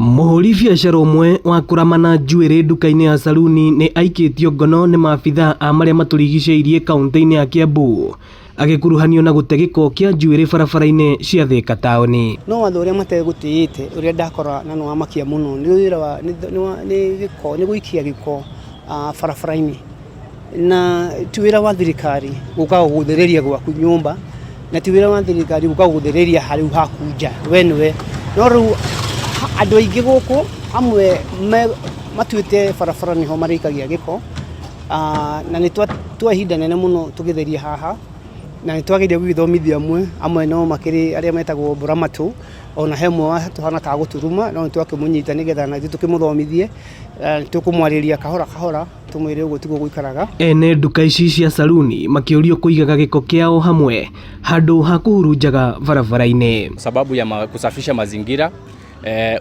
Mũhũri biacara ũmwe wa kũramana njuĩrĩ nduka-inĩ ya saruni nĩ aikĩtio ngono nĩ maabithaa a marĩa matũrigicĩirie kaunti-inĩ ya Kiambu agĩkuruhanio na gũte gĩko kĩa njuĩrĩ barabara-inĩ cia Thika taũni. No watho ũrĩa mategũtĩĩte ũrĩa ndakora na nĩ wamakia mũno nĩ wĩra wa nĩ gĩko nĩ gũikia gĩko barabara-inĩ, na ti wĩra wa thirikari gũka gũgũthereria gwaku nyũmba, na ti wĩra wa thirikari gũka gũgũthereria harĩa haku nja we nĩwe. No rĩu andũ aingĩ gũkũ amwe matuĩte barabara nĩho marĩikagia gĩko, na nĩ twa ihinda nene mũno tũgĩtheria haha, na nĩ twageria gũgĩthomithia amwe, amwe no makĩrĩ arĩa metagwo mbũramatũ, ona he ũmwe tũhana ta gũtũruma no nĩ twakĩmũnyita nĩgetha na ithuĩ tũkĩmũthomithie, tũkũmwarĩria kahora kahora tũmwĩre ũguo tiguo gũikaraga. Ene nduka ici cia saruni makĩũrio kũigaga gĩko kĩao hamwe handũ ha kũhurunjaga barabara-inĩ. Sababu ya kusafisha mazingira,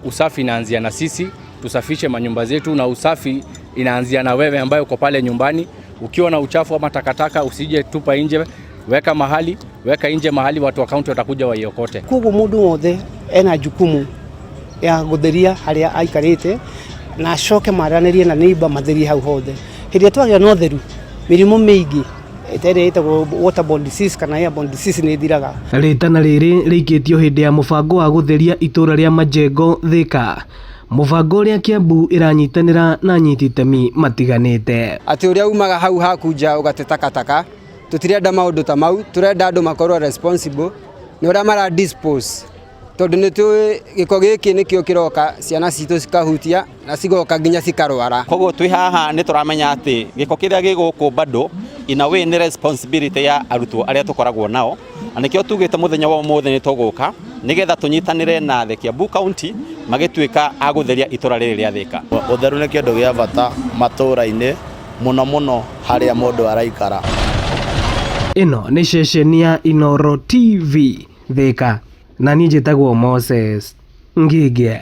usafi inaanzia na sisi, tusafishe manyumba zetu, na usafi inaanzia na wewe ambaye uko pale nyumbani. Ukiwa na uchafu ama takataka usije tupa nje, weka mahali, weka nje mahali watu wa kaunti watakuja waiokote. Koguo mũndũ wothe ena jukumu ya gũtheria harĩa aikarĩte na acoke maranĩrie na neighbor matherie hau hothe. Hĩndĩ ĩrĩa twagĩa na ũtheru, mĩrimũ mĩingĩ ta ĩrĩa ĩtagwo waterborne disease kana airborne disease nĩ ĩthiraga. Rĩtana rĩrĩ rĩikĩtio hĩndĩ ya mũbango wa gũtheria itũra rĩa Majengo Thika, mũbango ũrĩa Kiambu ĩranyitanĩra na anyiti itemi matiganĩte. Atĩ ũrĩa umaga hau haku nja ũgate takataka, tũtirenda maũndũ ta mau, tũrenda andũ makorwo responsible nĩ ũrĩa mara dispose, tondũ nĩ tũĩ gĩko gĩkĩ nĩkĩo kĩroka ciana citũ cikahutia na cigoka nginya cikarwara. Koguo twĩ haha nĩ tũramenya atĩ gĩko kĩrĩa gĩ gũkũ bado in a way nĩ responsibility ya arutwo arĩa tũkoragwo nao, na nĩkĩo tugĩte mũthenya wa ũmũthĩ nĩ tũgũka nĩgetha tũnyitanĩre na the Kiambu County magĩtuĩka a gũtheria itũra rĩrĩ rĩa Thika. Ũtheru nĩ kĩndũ gĩa bata matũra-inĩ mũno mũno harĩa mũndũ araikara. Ĩno nĩ ceceni ya Inooro TV Thika, na niĩ njĩtagwo Moses Ngĩngĩa.